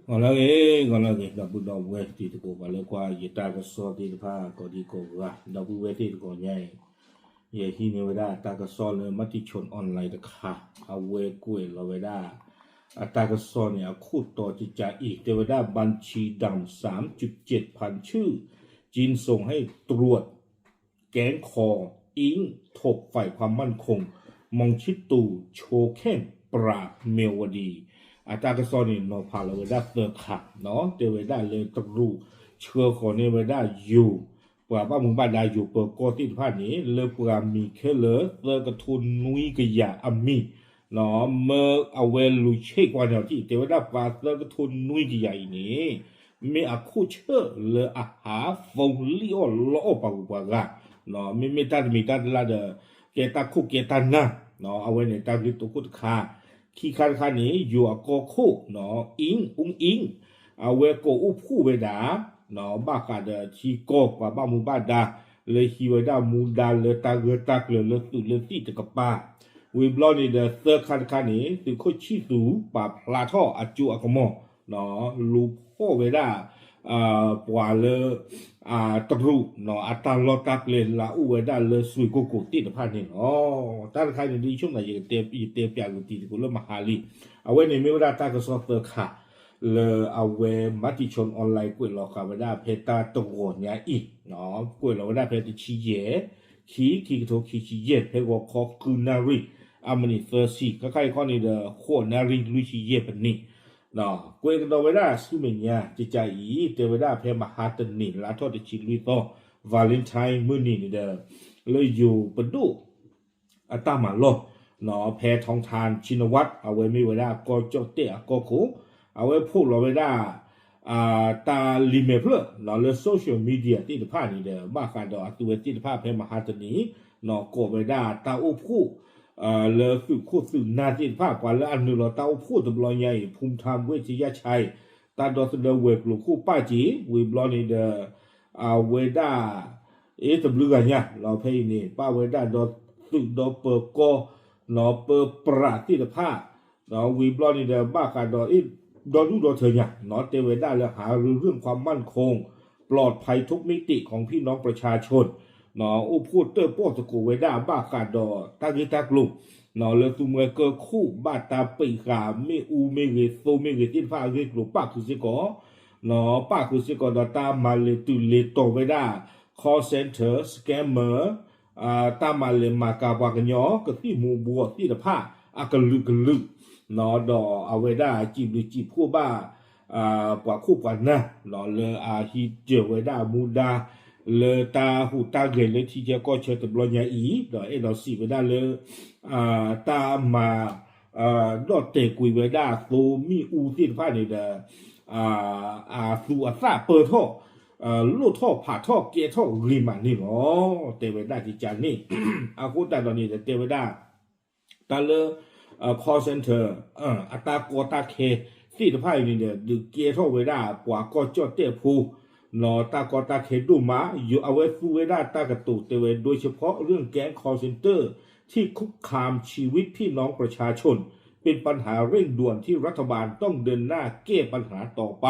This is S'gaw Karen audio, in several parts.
ဂီၤလၢအဂ့ၤ, ဂီၤလၢအဂ့ၤ, ဒီပုၢ်ဒီဝဲၢ်တံၤသကိး ပှၤလၢကွၢ်ယတၢ်ကစီၣ်သ့ၣ်တဖၣ် ကိးဒံကိးဂၤ, ဒီပုၢ်ဝဲၢ်သ့ၣ်တကိးညါအံၤ, ယဟံးန့ၢ်ဝဲဒၣ်တၢ်ကစီၣ်လၢ Matichon Online တခါ, အဝဲကွဲးလီၤဝဲဒၣ် အတၢ်ကစီၣ်န့ၣ် အခိၣ်တီကကးအံၤ တဲဝဲဒၣ် บัญชีดำ สามจุดเจ็ดพันชื่อ จีนส่งให้ตำรวจ แก๊งคอร์ อิงค์ ถกฝ่ายความมั่นคง มองชิดตู โชว์แข้งปราบเมียวดี အတၢ်ကစီၣ်န့ၣ် နီၤဖးလီၤဝဲဒၣ်သၢခါ, တဲဝဲဒၣ်လၢတရူးဆှၢဃီၤန့ၢ်ဝဲဒၣ်ယိၤ, ပှၤဘၣ်မူဘၣ်ဒါယိၤပၢၤကီၢ်သ့ၣ်တဖၣ်န့ၣ် လၢပှၤမံၤခဲလၢာ်သၢကထိနွံကယၤအမံၤ, မၢအဝဲလူၤဆံးကွၢ်န့ၣ်အီၤထံၣ် တဲဝဲဒၣ်ပှၤသၢကထိနွံကယၤအံၤန့ၣ် မ့ၢ်အခိၣ်ဆၢၣ်လၢအဟးဖီလံၣ်အီၣ်လီအီၣ်ပှၤဂုၤပှၤဂၤ, မ့မ့ၢ်တၢ်တမံၤတၢ်တလါဒီး ကဲတၢ်ခိၣ်ကဲတၢ်နၢ်, အဝဲန့ၣ်တၢ်ဂ့ၢ်တိခိၣ်တခါ, ခံခါတခါန့ၣ် ယိၤအကီၢ်ခိၣ် အင်း အူအင်း အဝဲကိးအိၣ်ဖှိၣ်ဝဲဒၣ် ဘၣ်ဃးဒီးထံကီၢ်ပှၤဘၣ်မူဘၣ်ဒါ လၢဟံးဝဲဒၣ်မူဒါလၢတၢ်ဂၢၢ်တၢ်ကျၢၤလၢသုးလၢသံၣ်တကပၤ, ဝံၤဘျီန့ၣ်ဒီးသၢခါတခါန့ၣ် သုးခိၣ်ဆံၣ်သူးပာ်ဖျါထီၣ်အစိအကမီၤ လူၤဖီၣ်ဝဲဒၣ် ပှၤလၢ တရူး အတၢ်လီၢ်တၢ်ကျဲလၢအအိၣ်ဝဲဒၣ်လၢစွ့ၢ်ကိၢ်ကိၢ်သ့ၣ်တဖၣ်န့ၣ်လီၤ. တၢ်တခါန့ၣ် ဒ်ဆိကမိၣ် ယတဲပၠးဂုာ်တံၤသကိးလၢမဟါလံ, အဝဲန့ၣ်မ့ၢ်ဝဲဒၣ်တၢ်ကစီၣ်သၢခါ လၢအဝဲ Matichon Online ကွဲးလီၤဃာ်ဝဲဒၣ်ဖဲတၢ်တဂီၤညါအံၤ, ကွဲးလီၤဝဲဒၣ်ဖဲတဆံယဲၢ် ခံ ခံကထိခံဆံယဲၢ် ဖဲဂီၤခီဃုနၣ်ရံၣ် အမံးနံးသၢဆံ, ခဲခါအံၤခီန့ၣ်ဒီး ဃိးနၣ်ရံၣ်လွံၢ်ဆံယဲၢ်မံးနံး, ကွဲးကဒီးဝဲဒၣ်ဆူမဲာ်ညါ ကကးအံၤ တဲဝဲဒၣ်ဖဲမဟါတနံၤ လါထီၣ်တဆံလွံၢ်သီ Valentine မုၢ်နံၤန့ၣ်ဒီး လၢယိၤပဒိၣ် အတၢ်မၤလီၢ် ဖဲ Thongtan Shinawatra အဝဲမ့ၢ်ဝဲဒၣ်ကီၢ်ကၠီၣ်တဲၣ်အကီၢ်ခိၣ်, အဝဲဖီၣ်လီၤဝဲဒၣ် တၢ်လံာ်မဲာ်ဖျၢၣ် လၢ social media သ့ၣ်တဖၣ်န့ၣ်ဒီး ဘၣ်ဃးဒီးအသုဝဲသ့ၣ်တဖၣ်ဖဲမဟါတနံၤ ကိးဝဲဒၣ်တၢ်အိၣ်ဖှိၣ် လၢသုးခိၣ်သုးနၢ်သ့ၣ်တဖၣ် ပှၤလၢအနုာ်လီၤတၢ်အိၣ်ဖှိၣ်တဘျီညါအံၤ ဖူထၢဝ့ၣ်ထယၣ်ဆဲး တၢ်ဒီသဒၢဝဲၤကျိၤခိၣ်ပၣ်က့ၤ ဝံၤဘျီန့ၣ်ဒီး အဝဲဒၣ် အ့ တဘျုးဂၤညါ လီၤဖဲအံၤန့ၣ် ဘၣ်ဝဲဒၣ်ဒီသုးဒီပၢၤကီၢ် နီၢ်ပၢပြးသ့ၣ်တဖၣ် ဝံၤဘျီန့ၣ်ဒီး ဘၣ်ဃးဒီးအ့ ဒီဒူၣ်ဒီထၢညါ နီၢ်တဲဝဲဒၣ်လၢ หารือเรื่องความมั่นคง ปลอดภัยทุกมิติของพี่น้องประชาชน နီၢ်အိၣ်ဖှိၣ်တၢၣ်ပီၣ်သကိးဝဲဒၣ်ဘၣ်ဃးဒီးတၢ်ဂ့ၢ်တၢ်ကျိၤ နီၢ်လၢသူမှဲကၢၢ်ခိၣ်ဘၣ်တၢ်ပံးဃာ်မ့ၣ်အူမ့ၢ်ဂ့ၤ သိမ့ၢ်ဂ့ၤသ့ၣ်တဖၣ်အဂ့ၢ်ကျိၤပၣ်ဃုာ်စ့ၢ်ကီး နီၢ်ပၣ်ဃုာ်စ့ၢ်ကီးဒီးတၢ်မၤလဲၤတုၤလဲၤတီၤဝဲဒၣ် call center scammer တၢ်မၤလဲၤမၤကၤပှၤကညီ ကသံၣ်မူၤဘှီးသ့ၣ်တဖၣ် အကလုာ်ကလုာ် နီၢ်ဒီးအဝဲဒၣ်စံးဘျုးစံးဖှိၣ်ဘၣ် ပှၤခိၣ်ပှၤနၢ် နီၢ်လၢအဟံးစၢၤဝဲဒၣ်မူဒါ လၢတၢ်ဟူးတၢ်ဂဲၤလၢထံဆၢကီၢ်ဆၢတဘျီညါအံၤ ဒီးအဲၣ်ဒိးစံးဝဲဒၣ်လၢ တၢ်မၤ ဒီၣ်တဲာ်ကွံာ်ဝဲဒၣ်သိမ့ၣ်အူသ့ၣ်တဖၣ်န့ၣ်ဒီး အသူးအသၣ်ပၢထီၣ် လိၣ်ထီၣ်ဖးထီၣ်ကဲထီၣ်ဂ့ၤမးန့ၣ်လီၤ. တဲဝဲဒၣ်ကကန့ၣ် အဃိသတးဒီးန့ၣ်ဒီးတဲဝဲဒၣ် တၢ်လၢ call center အတၢ်ကီတၢ်ခဲသ့ၣ်တဖၣ်အံၤန့ၣ်ဒီး ဒုးကဲထီၣ်ဝဲဒၣ်ပှၤကီၢ်ကၠီၣ်တဲၣ်ဖိ နီၢ်တၢ်ကီတၢ်ခဲဒိၣ်မး ယိၤအဝဲသူဝဲဒၣ်တၢ်ကတိၤတဲဝဲ โดยเฉพาะเรื่องแก๊ง call center ที่คุกคามชีวิตพี่น้องประชาชน เป็นปัญหาเร่งด่วนที่รัฐบาลต้องเดินหน้าแก้ปัญหาต่อไป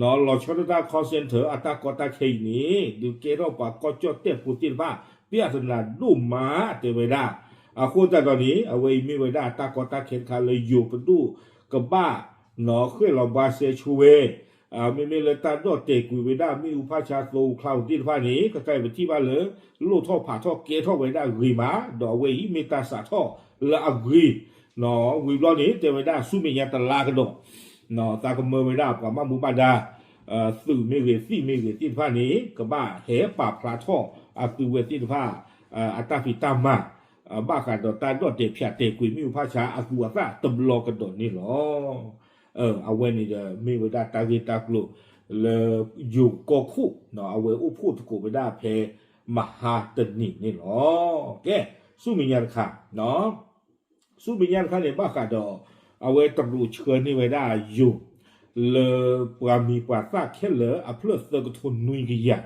နီၢ်လီၤဆီဒၣ်တၢ် call center အတၢ်ကီတၢ်ခဲအံၤန့ၣ် ဒုးကဲထီၣ်ပှၤကီၢ်ကၠီၣ်တဲၣ်ဖိသ့ၣ်တဖၣ် ပျၢ်တနၤဒိၣ်မးတဲဝဲဒၣ် အဃိသတးဒီးန့ၣ် အဝဲအံၤမ့ၢ်ဝဲဒၣ်တၢ်ကီတၢ်ခဲတခါလၢယိၤပဒိၣ်ကဘၣ် နီၢ်ဃဲၣ်လီၤဘှါစဲဆိဝဲ မ့မ့ၢ်လၢတၢ်ဒီၣ်တဲာ်ကွံာ်ဝဲဒၣ်မ့ၣ်အူဖးဆါသိအူချါအူသ့ၣ်တဖၣ်န့ၣ် ခဲခါအံၤပထံၣ်ဘၣ်လၢ လိၣ်ထီၣ်ဖးထီၣ်ကဲထီၣ်ဝဲဒၣ်ဂ့ၤမး ဒီးအဝဲအံၤမ့ၢ်တၢ်စးထီၣ်လၢအဂ့ၤ နီၢ်ဝံၤဘျီန့ၣ် တဲဝဲဒၣ်ဆူမဲာ်ညါတလါကဒီး နီၢ်သးကမၢဝဲဒၣ်ပှၤဘၣ်မူဘၣ်ဒါ သုးမ့ၢ်ဂ့ၤသံၣ်မ့ၢ်ဂ့ၤသ့ၣ်တဖၣ်န့ၣ် ကဘၣ်ဟဲပာ်ဖျါထီၣ်အသုဝဲသ့ၣ်တဖၣ် အတၢ်ဖံးတၢ်မၤ ဘၣ်ဃးဒီးတၢ်ဒီၣ်တဲာ်ဖၠးတဲာ်ကွံာ်မ့ၣ်အူဖးဆါအသူအသၣ်တဘျီကဒီးန့ၣ်လီၤ. အဝဲန့ၣ်ဒီးမ့ၢ်ဝဲဒၣ်တၢ်ဂ့ၢ်တၢ်ကျိၤလၢယိၤကီၢ်ခိၣ် အဝဲအိၣ်ဖှိၣ်သကိးဝဲဒၣ်ဖဲမဟါတနံၤန့ၣ်လီၤ. ကဲ ဆူမဲာ်ညါတခါ ဆူမဲာ်ညါတခါန့ၣ် ဘၣ်ဃးဒီး အဝဲတရူးဆှၢန့ၢ်ဝဲဒၣ်ယိၤ လၢပှၤမံၤပှၤသၣ်ခဲလၢာ်အဖျၢၣ်သၢကထိနွံကယၤ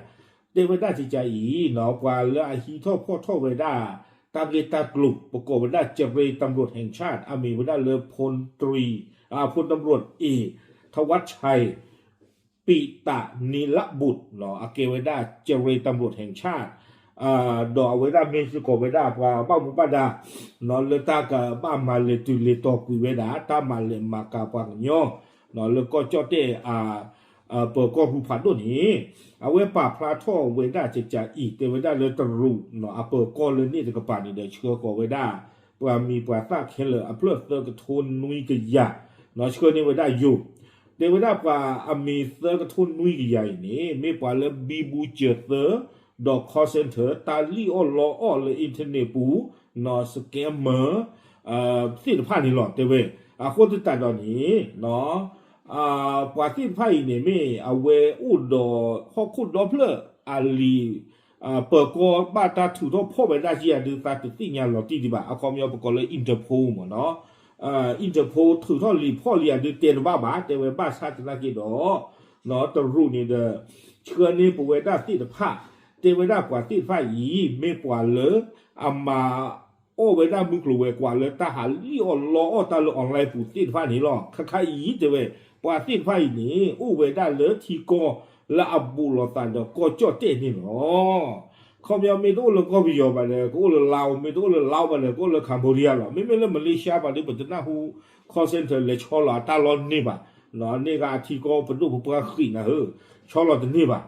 တဲဝဲဒၣ်ကကးအံၤ နီၢ်ပှၤလၢအဟံးထီၣ်ဖီၣ်ထီၣ်ဝဲဒၣ် တၢ်ဂ့ၢ်တၢ်ကျိၤ ပကိးဝဲဒၣ် เจรตำรวจแห่งชาติ အမံၤဝဲဒၣ်လၢ พลตรี พลตำรวจเอก ထဝါချၢၣ် ပံးတၢ်နံၤလးဘူးၣ် အကဲဝဲဒၣ် เจรตำรวจแห่งชาติ ဒီးအဝဲဒၣ်မ့ၢ်စ့ၢ်ကီးဝဲဒၣ်ပှၤဘၣ်မူဘၣ်ဒါ လၢတၢ်ကဘၣ်မၤလဲၤတုၤလဲၤတီၤကွံာ်ဝဲဒၣ် တၢ်မၤလဲၤမၤကၤပှၤကညီ လၢကီၢ်ကၠီၣ်တဲၣ် ပၢၤကီၢ်ပူၤဖးဒိၣ်န့ၣ် အဝဲပာ်ဖျါထီၣ်ဝဲဒၣ်ကကးအံၤ တဲဝဲဒၣ်လၢတရူး အပၢၤကီၢ်လၢန့ၣ်တကပၤန့ၣ်ဒီး ဆှၢဃီၤဝဲဒၣ် ပှၤမံၤပှၤသၣ်ခဲလၢာ်အဖျၢၣ်သၢကထိနွံကယၤ ဆှၢန့ၢ်ဝဲဒၣ်ယိၤ တဲဝဲဒၣ်ပှၤအမံၤသၢကထိနွံကယၤအံၤန့ၣ် မ့ၢ်ပှၤလၢဘံဘူစၢၤသၢ ဒီး call center တၢ်လံၣ်အီၣ်လီအီၣ်လၢ internet ပူၤ scammer သ့ၣ်တဖၣ်န့ၣ်လီၤ တဲဝဲ. အဃိသတးဒီးန့ၣ် ပှၤသ့ၣ်တဖၣ်အံၤန့ၣ် မ့ၢ်အဝဲအိၣ်ဒီးဟီၣ်ခိၣ်ဒီဖျၢၣ်အလံာ် ပၢၤကီၢ်ဘၣ်တၢ်ထုးထီၣ်ဖီၣ်ဝဲဒၣ်ကယၤဒုးသးတသ့ၣ်ညါလီၤတံၢ်ဒံးဘၣ် အခီပညီပကိးလၢ Interpol မ့ၢ်နီၤ Interpol ထုးထီၣ်လံာ်ဖီၣ်လံာ်အဒုးတဲတဘၣ်ဘၣ် တဲဝဲဘၣ်ဆၣ်သနာ်က့ဒီး တရူးန့ၣ်ဒီး ဆှၢန့ၢ်ပဝဲဒၣ်သ့ၣ်တဖၣ် တဲဝဲဒၣ်ပှၤသ့ၣ်တဖၣ်အံၤ မ့ၢ်ပှၤလၢအမၤ အီၣ်ဝဲဒၣ်မုၢ်ကျိၤဝဲၤကွာ်လၢတၢ်ဟးလံၣ်အီၣ်လီအီၣ်တၢ်လၢ online ပူၤသ့ၣ်တဖၣ်န့ၣ်လီၤ. ခဲခါအံၤတဲဝဲ ပှၤသ့ၣ်တဖၣ်အံၤန့ၣ် အိၣ်ဝဲဒၣ်လၢထံကီၢ်လၢအဘူးလိာ်သးဒီးကီၢ်ကၠီၣ်တဲၣ်န့ၣ်လီၤ. ခီပညီမ့ၢ်တအိၣ်လၢကီၢ်ပယီၤဘၣ်ဒီး ကအိၣ်လၢ Laos မ့ၢ်တအိၣ်လၢ Laos ဘၣ်ဒီး ကအိၣ်လၢ Cambodia လီၤ. မ့မ့ၢ်လၢ Malaysia ဘၣ်ဒီး ပတနၢ်ဟူ call center လဲၤဆီလီၤအတၢ်လီၤန့ၢ်ဘၣ်. န့ၢ်ဂၤအထံကီၢ်ပဒိၣ်ပပှၢ်ဃံးနၤဧၢ, ဆီလီၤတန့ၢ်ဘၣ်.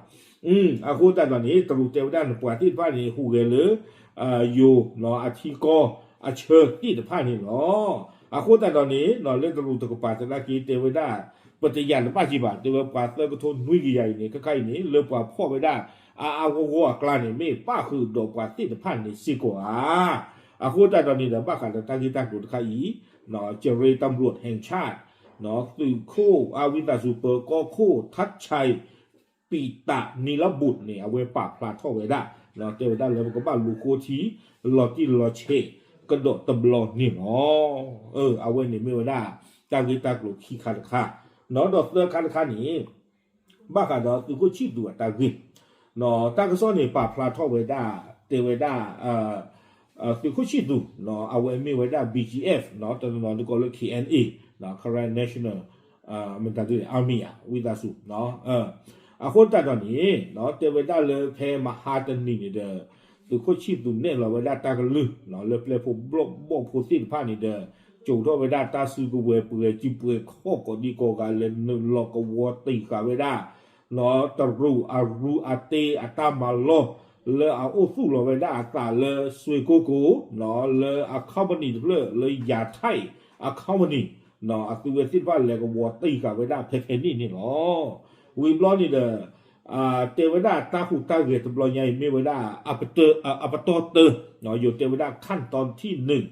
အဃိသတးဒီးန့ၣ် တရူးတဲဝဲဒၣ်န့ၣ် ပှၤသ့ၣ်တဖၣ်န့ၣ် ဟူးဂဲၤလၢ ယိၤအထံကီၢ်အဆၢသ့ၣ်တဖၣ်န့ၣ်လီၤ. အဃိသတးဒီးန့ၣ် လၢတရူးတကပၤသနာ်က့တဲဝဲဒၣ် ပတယာ်တဘၣ်က့ၤဘၣ် တဲဝဲပှၤသၢကထိနွံကယၤအံၤန့ၣ် ခဲခါအံၤန့ၣ် လၢပှၤဖီၣ်ဝဲဒၣ် အါအါဂီၢ်ဂီၢ်အကျါန့ၣ် မ့ၢ်ပၣ်ဃုာ်ဒီးပှၤသ့ၣ်တဖၣ်န့ၣ်စ့ၢ်ကီးဧါ. အဃိသတးဒီးန့ၣ်ဒီး ဘၣ်ဃးဒီးတၢ်ဂ့ၢ်တၢ်ကျိၤတခါအံၤ เจรตำรวจแห่งชาติ သုးခိၣ်အဝံသးစူၤ ပၢၤကီၢ်ခိၣ် ထါဆဲး ပံးတးနံၤလးဘူးၣ်န့ၣ် အဝဲပာ်ဖျါထီၣ်ဝဲဒၣ် တဲဝဲဒၣ်လၢပကဘၣ်လူၤဃိထံ လီၤတံၢ်လီၤဆဲး ကဒီးတဘျီန့ၣ်လီၤ. အဝဲန့ၣ်မ့ၢ်ဝဲဒၣ် တၢ်ဂ့ၢ်တၢ်ကျိၤခံခါတခါ, ဒီးသၢခါတခါန့ၣ် ဘၣ်ဃးဒီးသုးခိၣ်ဆံၣ်သူးအတၢ်ဂ့ၢ် တၢ်ကစီၣ်န့ၣ်ပာ်ဖျါထီၣ်ဝဲဒၣ် တဲဝဲဒၣ် သုးခိၣ်ဆံၣ်သူး အဝဲမ့ၢ်ဝဲဒၣ် ဘီၣ်ကၠံၣ်အ့ၣ် တနီၤနီၤဒုးကိးလၢ ခ့ၣ်အဲၣ်အ့ၣ် Karen National မတၤဒုး Army ဧါ ဝံသးစူၤ အဃိသတးဒီးန့ၣ် တဲဝဲဒၣ်လၢဖဲမဟါတနံၤန့ၣ်ဒီး သုးခိၣ်ဆံၣ်သူးနဲၣ်လီၤဝဲဒၣ်တၢ်ကလုၢ် လၢပျဲၢ်ဖိဘီၣ်ဖိသ့ၣ်တဖၣ်န့ၣ်ဒီး စိာ်ထီၣ်ဝဲဒၣ်တၢ်စုကဝဲၤပှဲၤစုပှဲၤခီၣ်ကိးဒံကိးဂၤ လဲၤနုာ်လီၤကဝီၤတံၢ်ဃာ်ဝဲဒၣ် တရူးအရူအတ့အတၢ်မၤလီၢ် လၢအအိၣ်သူၣ်လီၤဝဲဒၣ်အသးလၢစွ့ကိကိၣ် လၢအ company တဖျၢၣ်လၢယၤထဲးအ company အသုဝဲသ့ၣ်တဖၣ်လဲၤကဝီၤတံၢ်ဃာ်ဝဲဒၣ်ဖဲဖဲန့ၣ်န့ၣ်လီၤ. ဝံၤဘျီန့ၣ်ဒီး တဲဝဲဒၣ်တၢ်ဟူးတၢ်ဂဲၤတဘျီညါအံၤမ့ၢ်ဝဲဒၣ် အပတီၢ်တၢ ယိၤတဲဝဲဒၣ် ขั้นตอนที่หนึ่ง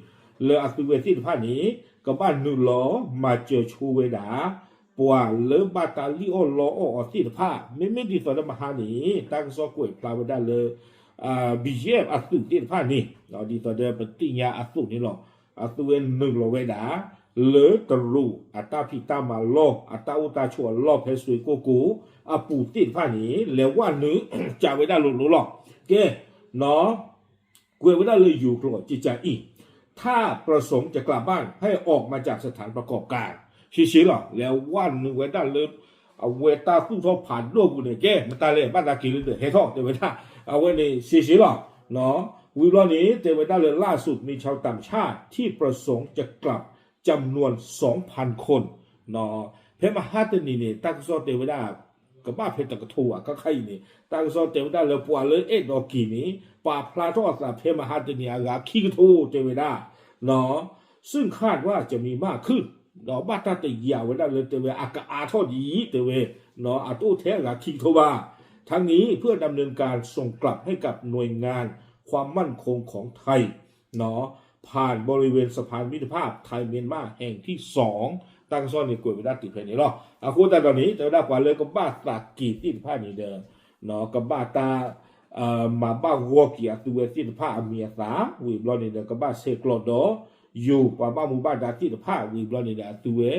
လၢအသုဝဲသ့ၣ်တဖၣ်န့ၣ် ကဘၣ်နုာ်လီၤမၤစၢၤဆိဝဲဒၣ် ပှၤလၢဘၣ်တၢ်လံၣ်အီၣ်လီအီၣ်အီၤသ့ၣ်တဖၣ် မ့မ့ၢ်ဒ်သိးဒီးမဟါန့ၣ် တၢ်ကစီၣ်ကွဲးဖျါဝဲဒၣ်လၢ ဘီၣ်ကၠံၣ်အ့ၣ် အသုးသ့ၣ်တဖၣ်န့ၣ် ဒ်သိးဒီးပသ့ၣ်ညါအသိးန့ၣ်လီၤ. အသုဝဲနုာ်လီၤဝဲဒၣ် လၢတရူးအတၢ်ဖံးတၢ်မၤလီၢ် အတၢ်အိၣ်တၢ်ဆိးအလီၢ်ဖဲစွ့ကိကိၣ် အပူၤသ့ၣ်တဖၣ်န့ၣ် လဲၤဝဲနုာ်စးဝဲဒၣ်လိၤလိၤလီၤ. ကဲ ကွဲးဝဲဒၣ်လၢယိၤကျိာ် ကကးအံၤ ถ้าประสงค์จะกลับบ้าน ให้ออกมาจากสถานประกอบการ ရှဲရှဲလီၤ လဲၤဝဲနုာ်ဝဲဒၣ်လၢ အဝဲတၢ်သူၣ်ထီၣ်ဖးဒိၣ်ပူၤန့ၣ် ကဲ မတၤလဲၣ် ဘၣ်သးက့ၤလၢဒီး ဟဲထီၣ်တဲဝဲဒၣ် အဝဲန့ၣ်ရှဲရှဲလီၤ. ဝံၤဘျီန့ၣ် တဲဝဲဒၣ်လၢ ล่าสุดมีชาวต่างชาติที่ประสงค์จะกลับจำนวนสองพันคน ဖဲမဟါတနံၤန့ၣ် တၢ်ကစီၣ်တဲဝဲဒၣ် ကဘၣ်ဖဲတကထိဧါ ခဲခါအံၤန့ၣ် တၢ်ကစီၣ်တဲဝဲဒၣ်လၢပှၤလၢအဲၣ်ဒိးက့ၤန့ၣ် ပာ်ဖျါထီၣ်အသးဖဲမဟါတနံၤအဂၤခံကထိတဲဝဲဒၣ် ซึ่งคาดว่าจะมีมากขึ้น ဒီးဘၣ်တၢ်တယာ်ဝဲဒၣ်လၢတဲဝဲအကအါထီၣ်ဒ်အံၤတဲဝဲ အတအိၣ်ထဲအဂၤခံကထိဘၣ် ทั้งนี้เพื่อดำเนินการส่งกลับให้กับหน่วยงานความมั่นคงของไทย ผ่านบริเวณสะพานมิตรภาพไทยเมียนมาแห่งที่สอง တၢ်ကစီၣ်န့ၣ်ကွဲးဝဲဒၣ်တုၤဖဲန့ၣ်လီၤ. အဃိသတးဒီးန့ၣ် တဲဝဲဒၣ်ပှၤလၢကဘၣ်သးက့ၤသ့ၣ်တဖၣ်န့ၣ်ဒီး ကဘၣ်တၢ် မၤဘၣ်ဂီၢ်က့ၤအသုဝဲသ့ၣ်တဖၣ်အမံၤအသၣ် ဝံၤဘျီန့ၣ်ဒီး ကဘၣ်ဆဲးကျိးဒီး ယိၤပှၤဘၣ်မူဘၣ်ဒါသ့ၣ်တဖၣ် ဝံၤဘျီန့ၣ်ဒီး အသုဝဲ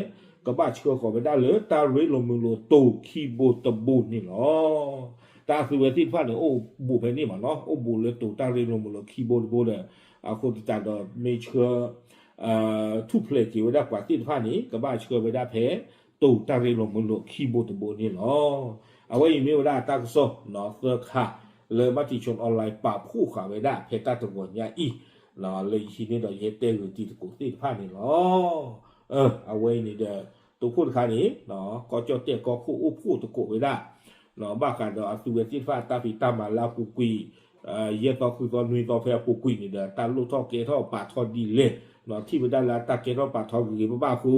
ကဘၣ်ဆှၢဃီၤဝဲဒၣ်လၢတၢ်ရ့လိာ်မုာ်လိာ်တိၤခံဘိတဘိန့ၣ်လီၤ. တၢ်အသုဝဲသ့ၣ်တဖၣ်န့ၣ် အိၣ်ဘူးဖဲန့ၣ်မးနီၤ အိၣ်ဘူးလၢတိၤတၢ်ရ့လိာ်မုာ်လိာ်ခံဘိတဘိဒီး အဃိသတးဒီးမ့ၢ်ဆှၢ ထူၣ်ဖျဲးက့ၤဝဲဒၣ်ပှၤသ့ၣ်တဖၣ်န့ၣ် ကဘၣ်ဆှၢဝဲဒၣ်ဖဲ တ တိၢ်တၢ်ရ့လိာ်မုာ်လိာ်ခံဘိတဘိန့ၣ်လီၤ. အဝဲအံၤမ့ၢ်ဝဲဒၣ်တၢ်ကစီၣ်သၢခါ လၢဘၣ်တံၣ်ဆိ online ပာ်ဖှိၣ်ဃာ်ဝဲဒၣ်ဖဲတၢ်တဂီၤညါအံၤ လၢယဟံးန့ၢ်ဒီးယဟဲတဲဂုာ်တံၤသကိးသ့ၣ်တဖၣ်န့ၣ်လီၤ. အဝဲအံၤန့ၣ်ဒီး တိခိၣ်တခါန့ၣ် ကီၢ်ကၠီၣ်တဲၣ်ကီၢ်ခိၣ်အိၣ်ဖှိၣ်သကိးဝဲဒၣ် ဘၣ်ဃးဒီးအသုဝဲသ့ၣ်တဖၣ်အတၢ်ဖံးတၢ်မၤလၢအပူၤကွံာ် ယဲၢ်သီဃုသီနွံသီဖဲအပူၤကွံာ်န့ၣ်ဒီး တၢ်လိၣ်ထီၣ်ကဲထီၣ်ပာ်ထီၣ်ဒ်လဲၣ် ထံၣ်ဝဲဒၣ်လၢအတၢ်ကဲထီၣ်ပာ်ထီၣ်ဂ့ၤဂ့ၤဘၣ်ဘၣ်အဃိ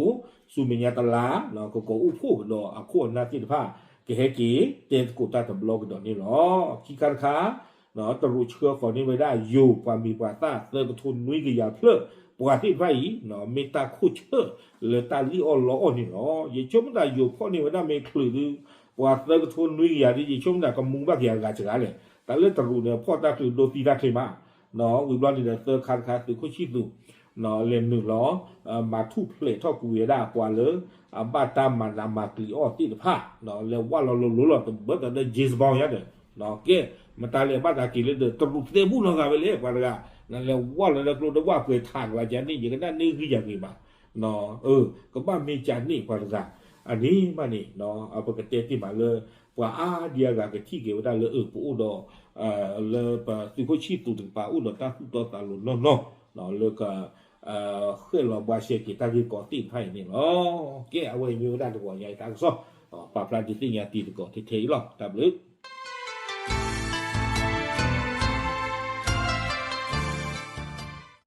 ဆူမဲာ်ညါတလါ ကကိးအိၣ်ဖှိၣ်ကဒီးအခိၣ်အနၢ်သ့ၣ်တဖၣ် ကဟဲက့ၤတဲသကိးတၢ်တဘျီကဒီးန့ၣ်လီၤ. ခံခါတခါ တရူးဆှၢဃီၤန့ၢ်ဝဲဒၣ်ယိၤပှၤမံၤပှၤသၣ် သၢကထိနွံကယၤဖျၢၣ် ပှၤသ့ၣ်တဖၣ်အံၤ မ့ၢ်တၢ်ခိၣ်ဆၢၣ်လၢတၢ်လံၣ်အီၣ်လီအီၣ်န့ၣ်လီၤ. ယဆိကမိၣ်သးယိၤဖီၣ်န့ၢ်ဝဲဒၣ်မ့ၢ်ချုးဒု ပှၤသၢကထိနွံကယၤဒု ယဆိကမိၣ်သးကမူဘၣ်က့ၤအဂၤစှၤလဲၣ်. တၢ်လၢတရူးန့ၣ် ဖီၣ်တၢ်ချုးဒိသံတၢ်ချ့မး ဝံၤဘျီန့ၣ်ဒီးသၢခါတခါသုးခိၣ်ဆံၣ်သူး လဲၤနုာ်လီၤ မၤထူၣ်ဖျဲးထီၣ်ကွံာ်ဝဲဒၣ်ပှၤလၢ အဘၣ်တၢ်မၤနးမၤကျံၤအီၣ်သ့ၣ်တဖၣ် လဲၤဝၢ်လီၤလိၤလိၤလီၤတဘၣ်သးဒီး James Bond ညါဒီး ကဲ မတၤလဲၣ်ဘၣ်သးက့ၤလၢဒီး တရူးသ့ဘူၣ်နီတဂၤဝဲလဲၣ် ပှၤတဂၤ နလဲၤဝၢ်လီၤဒီးကျိတဝၢ်ပှဲၤထးကဘၣ်ကန့ၣ် ယကနၣ်န့ၢ်ဂံၢ်ယၤဂ့ၤမး ကဘၣ်မ့ၢ်ကန့ၣ်ပှၤတဂၤ အန့ၣ်မးန့ၣ် ပကတဲတ့ၢ်မးလၢ ပှၤအါဒံအါဂၤကထံၣ်က့ၤဝဲဒၣ်လၢအပအိၣ်ဒီး လၢပသုးခိၣ်ဆံၣ်သူးတကပၤအိၣ်ဒီးတၢ်သူၣ်တီသးလိၤနီၢ်နီၢ် လၢက ဃဲၣ်လီၤဘှါရှဲက့ၤတၢ်ဂ့ၢ်ကီသ့ၣ်တဖၣ်အံၤန့ၣ်လီၤ. ကဲ အဝဲအံၤမ့ၢ်ဝဲဒၣ်တဂီၤညါအံၤတၢ်ကစီၣ် ပာ်ဖျါဒုးသ့ၣ်ညါတံၤသကိးထဲထဲအံၤလီၤ. တၢ်ဘျုး